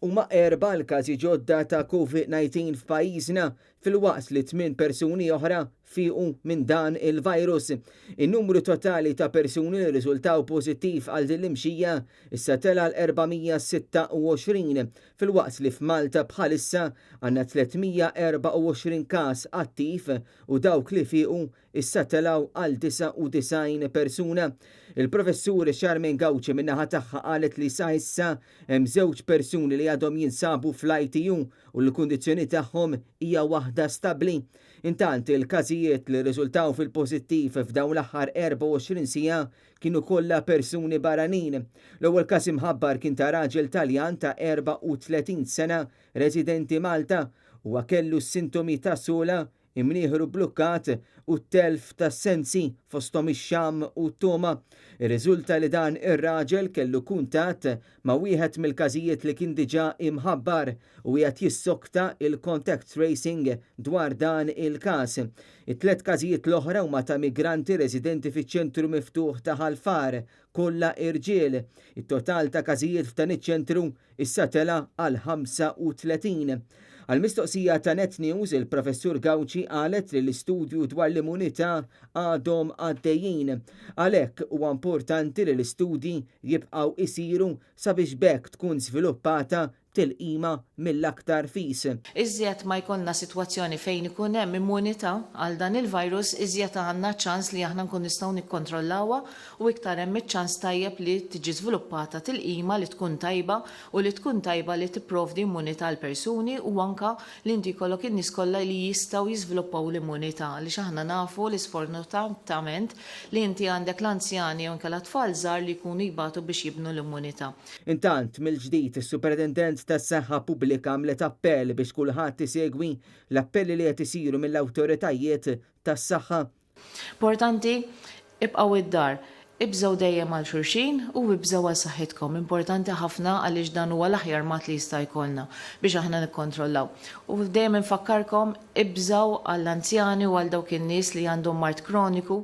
Huma erbgħa l-każi ġodda ta' Covid-19 f'pajjiżna filwaqt li tminn persuni oħra fiequ minn dan il-virus. In-numru totali ta' persuni li rriżultaw pożittiv għal din l-imxija issa tela' għal 426 filwaqt li f'Malta bħalissa għandna 324 każ attiv u dawk li fiequ issa telgħu għal 99 persuna. Il-Professur Charmaine Gauci min-naħa tagħha qalet li sa issa hemm żewġ persuni li għadhom jinsabu fl-ITU u l-kundizzjoni tagħhom hija waħda stabbli. Intant, il-każijiet li rriżultaw fil-pożittiv f'dawn l-aħħar 24 siegħa kienu kollha persuni barranin. L-ewwel każ imħabbar kien ta' raġel Taljan ta' 34 sena residenti Malta. Huwa kellu s-sintomi ta' sogħla, imnieħru bblukkat u t-telf tas-sensi fosthom ix-xamm u t-togħma. Irriżulta li dan ir-raġel kellu kuntatt ma' wieħed mill-każijiet li kien diġà imħabbar u qiegħed jissokta il-contact tracing dwar dan il-każ. It-tlett każijiet l-oħra huma ta' migranti residenti fiċ-ċentru miftuħ ta' Ħal Far, kollha irġiel. It-total ta' każijiet f'dan iċ-ċentru issa tela' għal 35. Għall-mistoqsija ta' Net News, il-Professur Gauci qalet li l-istudju dwar l-immunità għadhom għaddejjin. Għalhekk huwa importanti li l-istudji jibqgħu isiru sabiex b'hekk tkun żviluppata tilqima mill-aktar fis. Iżjed ma jkollna sitwazzjoni fejn ikun hemm immunità għal dan il-virus, iżjed għandna ċans li aħna nkunu nistgħu nikkontrollawha u iktar hemm iċ-ċans tajjeb li tiġi żviluppata tilqima li tkun tajba u li tkun tajba li tipprovdi immunità għall-persuni u anke li inti jkollok in-nies kollha li jistgħu jiżviluppaw l-immunità għaliex aħna nafu li sfortunatament li inti għandek l-anzjani jew inkella tfal żgħar li jkunu jbatu biex jibnu l-immunità. Intant, mill-ġdid, is-Supretendent tas-Saħħa Pubblika għamlet appell biex kulħadd isegwi l-appelli li qed isiru mill-awtoritajiet tas-saħħa. Importanti, ibqgħu id-dar. Ibżgħu dejjem għal xulxin u ibżgħu għal saħħitkom. Importanti ħafna għaliex dan huwa l-aħjar mod li jista' jkollna biex aħna nikkontrollaw. U dejjem infakkarkom ibżgħu għall-anzjani u għal dawk in-nies li għandhom mard kroniku.